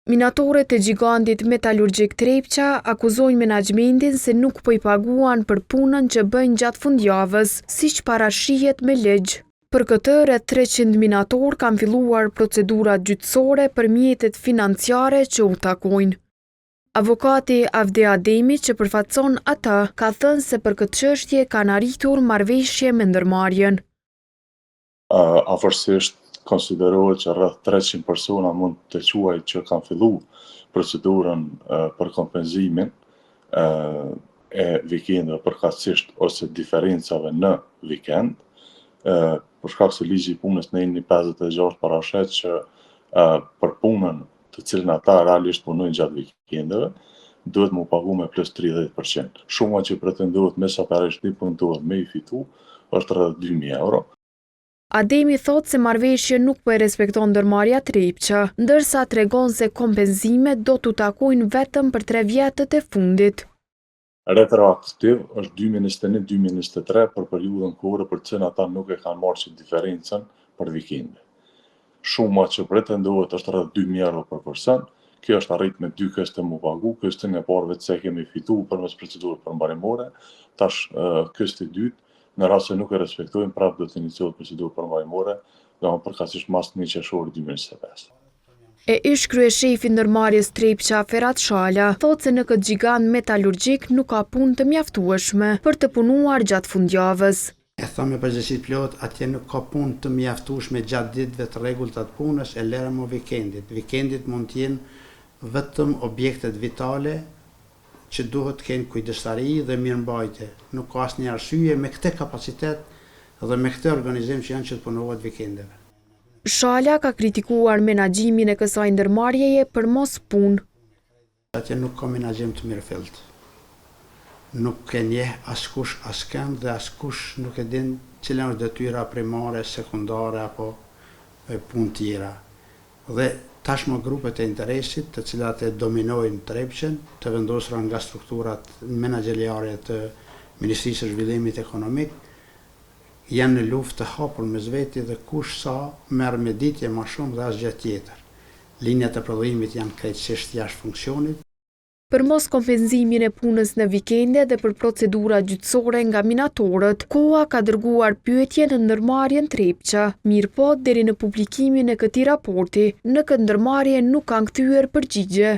Minatorët e gjigantit metalurgjik Trepça akuzojnë menaxhmentin se nuk po i paguan për punën që bëjnë gjatë fundjavës, siç parashihet me ligj. Për këtë, rreth 300 minatorë kanë filluar procedurat gjyqësore për mjetet financiare që u takojnë. Avokati Avdi Ademi që përfaqëson ata, ka thënë se për këtë çështje kanë arritur marrëveshje me ndërmarrjen. Afërsisht konsiderohet që rreth 300 persona mund të quaj që kanë fillu procedurën për kompenzimin e vikendeve përkatësisht ose diferencave në vikend, për shkak se ligji i punës në nenin 56 parasheh që për punën të cilën ata realisht punojnë gjatë vikendeve, duhet mu pagu me plus 30%. Shuma që pretendohet mesatarisht një punëtor me i fitu është rreth 2000 euro. Ademi thotë se marrëveshjen nuk po e respekton ndërmarrja Trepça, ndërsa tregon se kompenzimet do t'u takojnë vetëm për tre vjetët e fundit. Retroaktiv është 2021-2023 për periudhën kohore për të cilën ata nuk e kanë marrë që diferencën për vikende. Shuma që pretendohet është rreth 2000 euro për person, kjo është arrit me dy këste mu pagu, këstin e parë vetë se kemi fitu përmes procedurës përmbarimore, tash kësti i dytë në rast se nuk e respektojnë, prapë do të iniciohet procedurë përmbarimore, do të përkatësisht mas 1 qershori 2025. E ish kryeshefi i ndërmarrjes Trepça Ferat Shala thotë se në këtë gjigant metalurgjik nuk ka punë të mjaftueshme për të punuar gjatë fundjavës. E them me përgjegjësi të plotë, atje nuk ka punë të mjaftueshme gjatë ditëve të rregullta të punës, e lëre më vikendit. Vikendit mund të jenë vetëm objektet vitale që duhet të kenë kujdestari dhe mirëmbajtje. Nuk ka asnjë arsye me këtë kapacitet dhe me këtë organizim që janë që të punohet vikendeve. Shala ka kritikuar menaxhimin e kësaj ndërmarrjeje për mos punë. Atje nuk ka menaxhim të mirëfilltë. Nuk e njeh askush askënd dhe askush nuk e din cila është detyra primare, sekundare apo punë tjera. Dhe tashmë grupet e interesit, të cilat e dominojnë Trepçën, të vendosura nga strukturat menaxheriale të Ministrisë së Zhvillimit Ekonomik, janë në luftë të hapur mes veti dhe kush sa merr mëditje ma shumë dhe asgjë tjetër. Linjat e prodhimit janë krejtësisht jashtë funksionit. Për mos kompenzimin e punës në vikende dhe për procedura gjyqësore nga minatorët, Koha ka dërguar pyetje në ndërmarrjen Trepça. Mirëpo, deri në publikimin e këtij raporti, në këtë ndërmarrje nuk kanë kthyer përgjigje.